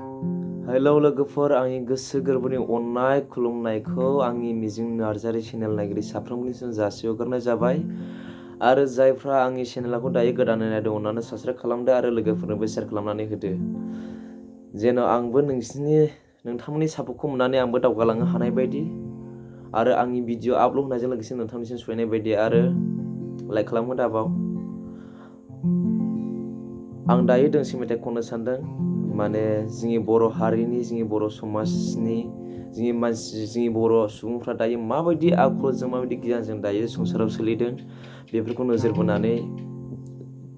Hello लोगोफोर, आंनि गोसो गोरबोनि अननाय खुलुमनायखौ आंनि मिजिं नार्जारी चेनेल नायगिरि साफ्रोमनिसिम जासिहरग्रोनाय जाबाय। आरो जायफ्रा आंनि चेनेलखौ दायो गोदानै नायदों अननानै साबस्क्राइब खालामदो आरो लोगोफोरनोबो शेयार खालामनानै होदो। जेन' आंबो नोंथांमोननि सापर्टखौ मोननानै आंबो दावगालांनो हानाय बायदि आरो आंनि भिडिअ आपल'ड होनायजों लोगोसे नोंथांनिसिम सहैनाय बायदि आरो लाइक खालामनो दाबाव। आं दायो दोंसे मेथाइ खननो सानदों, माने जोंनि बर' हारिनि, जोंनि बर' समाजनि, जोंनि बर' सुबुंफ्रा दायो माबायदि आखलजों माबायदि गियानजों दायो संसाराव सोलिदों बेफोरखौ नोजोर बोनानै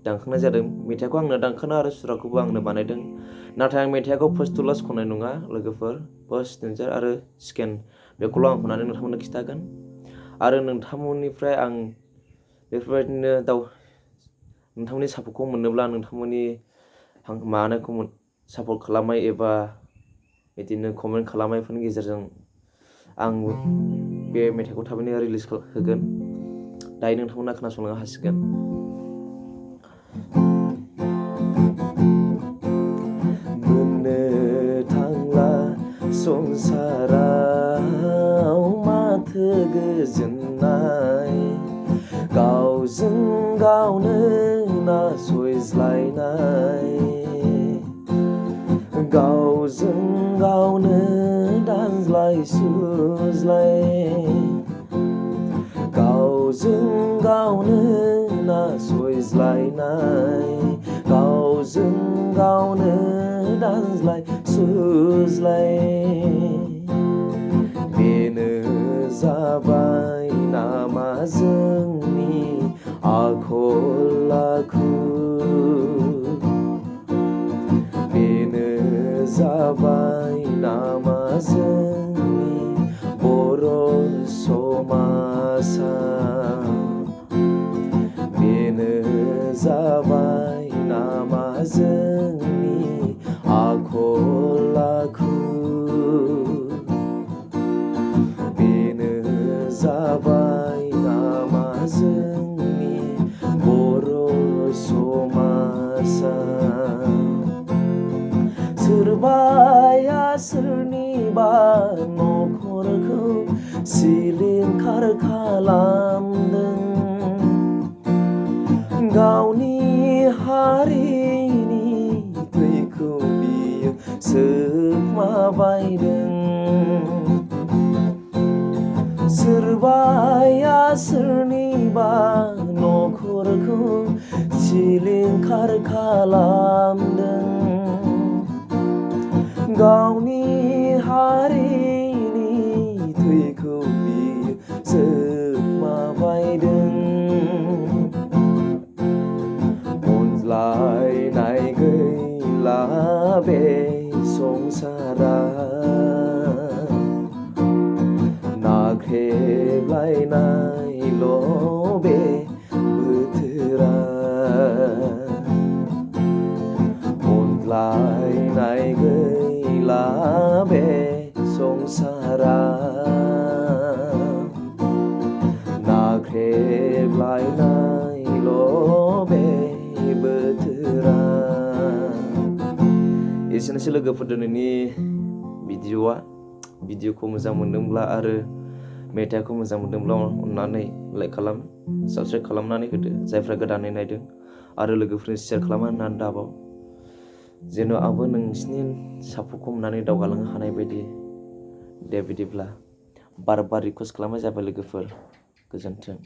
दानखांनाय जादों। मेथाइखौ आंनो दानखानो आरो सुराखौबो आंनो बानायदों। नाथाय आं मेथाइखौ फार्स्ट टु लास्ट खननाय नङा लोगोफोर। फार्स्ट डेन्जार आरो सेकेन्ड बेखौल' आं खननानै नोंथांमोननो खिन्थागोन। आरो नोंथांमोननिफ्राय आं बेफोरबायदिनो नोंथांमोननि सापर्टखौ मोनोब्ला नोंथांमोननि माबानायखौ सापर्ट खालामनाय एबा बिदिनो कमेन्ट खालामनायफोरनि गेजेरजों आं बे मेथाइखौ थाबैनो रिलिज होगोन। दायो नोंथांमोना खोनासंनो हासिगोन। मोननो थांला संसाराव माथो गोजोननाय, गावजों गावनो नासयज्लायनाय, गावजों गावनो दानज्लाय सुज्लाय, गावजों गावनो नासयज्लायनाय, गावजों गावनो दानज्लाय सुज्लाय। बेनो जाबाय नामा जोंनि आखल आखु, बेनो जाबाय नामा जोंनि बर' समाजा, बेनो जाबाय नामा जोंनि आखल आखु, बेनो जाबाय नामा जोंनि बर' समाजा। सोरबाया सोरनिबा नखरखौ सिलिंखार खालामदों, गावनि हारिनि थैखौ बियो सोमाबायदों। सोरबाया सोरनिबा नखरखौ सिलिंखार खालामदों, गावनि हारिनि थैखौ बियो सोमाबायदों। अनज्लायनाय गैला बे संसाराव, नाख्रेबलायनायल' बे बोथोरा, अनज्लायनाय गैला बे संसाराव, नाख्रेबलायनायल' बे बोथोरा। एसेनोसै लोगोफोर दिनैनि भिडिअखौ मोजां मोनदोंब्ला आरो मेथाइखौ मोजां मोनदोंब्ला अननानै लाइक खालाम, साबस्क्राइब खालामनानै होदो जायफ्रा गोदानै नायदों, आरो लोगोफोरनो शेयार खालामनानै दाबाव। जेन' आंबो नोंसिनि सापर्टखौ मोननानै दावगालांनो हानाय बायदि। दे बिदिब्ला बार रिकुवेस्ट खालामनाय जाबाय लोगोफोर। गोजोन्थों।